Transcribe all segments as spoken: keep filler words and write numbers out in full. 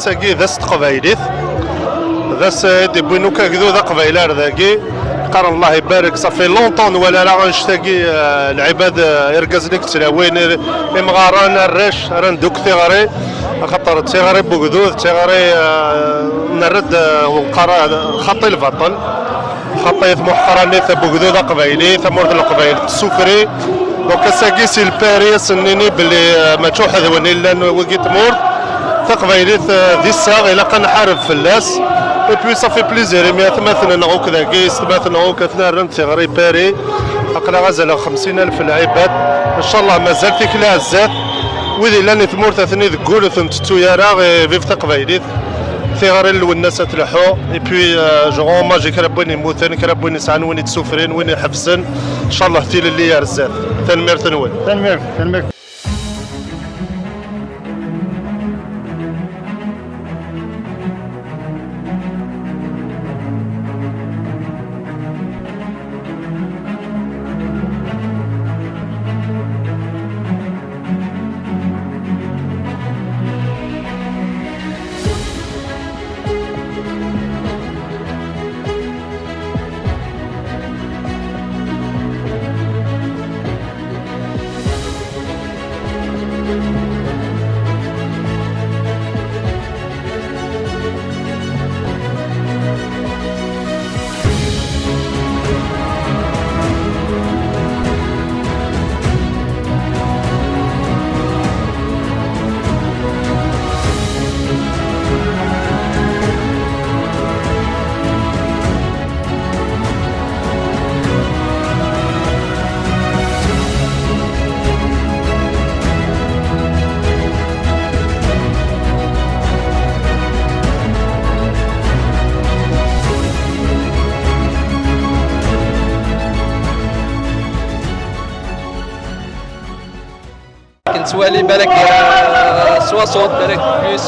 Ass-agi d ass n teqbaylit, d ass i d-iwwin akk agdud aqbayli ar dagi. Qqaren Allah ibarek, ça fait longtemps nwala ara annect-agi, eh, lɛibad, eh, irgazen i yettlawin, i-, imɣaren, arrac, ara neddu deg tiɣri, axaṭer d tiɣri n wegdud, d tiɣri, eh, nerra-d, eh, nqara xaṭi lbaṭel. Xaṭi tmuḥeqranit n wegdud aqbayli, tamurt n Leqbayel tessufri. Donc ass-agi si le Paris, ad sen-nini belli, euh, mačči uḥedwen i llan wigi n tmurt. Taqbaylit, euh, d iseɣ, ilaq ad nḥareb fell-as. Et puis ça fait plaisir imi atmaten-nneɣ akk dagi, yessetmaten-nneɣ akk atni rran tiɣri Paris. Aql-aɣ azal n xemsin alef lɛibad. Ncallah mazal tikli ar zdat. Wid illan i tmurt atni deg wul ur ten-tettu ara, et vive taqbaylit. Tiɣri n Lwennas ad tleḥḥu. Et puis, euh, je rends hommage i kra n win yemmuten, kra n win yesɛan, win yettsufrin, win iḥebsen. Ncallah tilelli ar zdat. Tanemmirt-nwen. Tanemmirt, tanemmirt. Nettwali balak, euh, soixante, balak plus.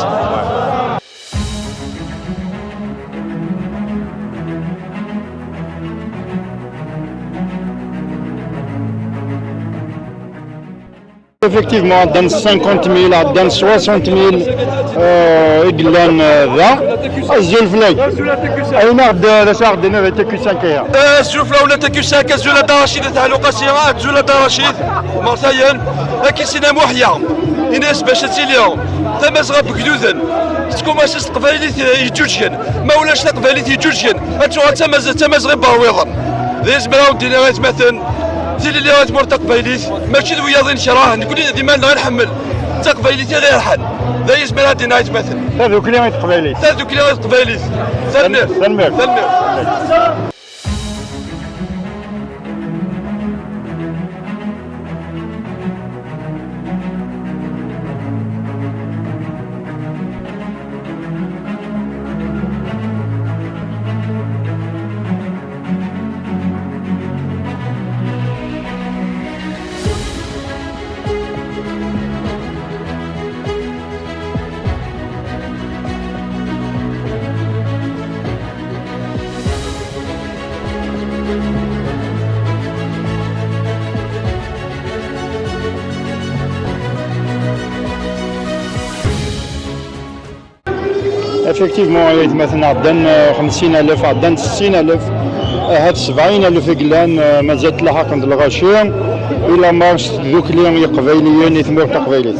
Effectivement, ɛeddan cinquante mille, ɛeddan soixante mille, euh, i yellan, euh, da. Azul fell-ak. Ayen aɣ-d, d acu aɣ-d-tenniḍ i T Q cinq ihi? Azul fell-awen a T Q cinq, azul a Dda Racid, a Teḥluqa Sira, azul a Dda Racid, Mertayen, Akisina Muḥya, ini-as bac ad tili tamazɣa n wegduden, tettkumas s teqbaylit yeǧǧuǧgen, ma ulac taqbaylit yeǧǧuǧgen, ad tuɣal tamaz-, tamazɣa iberwiḍen. D ayen zemreɣ ad d-iniɣ aytmaten, tilelli i tmurt taqbaylit, mačči d wiyaḍ i nekreh, nekkni d iman-nneɣ i nḥemmel, d taqbaylit i ɣ-irḥan. D ayen zemreɣ ad d-iniɣ aytmaten. Tadukli i teqbaylit. Tadukli i teqbaylit. Tanemmirt. Tanemmirt. Tanemmirt. Effectivement, ay atmaten, ɛeddan, euh, xemsin alef, ɛeddan settin alef, ahat sebɛin alef i yellan, euh, mazal ttlaḥaqen d lɣaci, i lamer s tdukli n Yeqbayliyen i tmurt taqbaylit.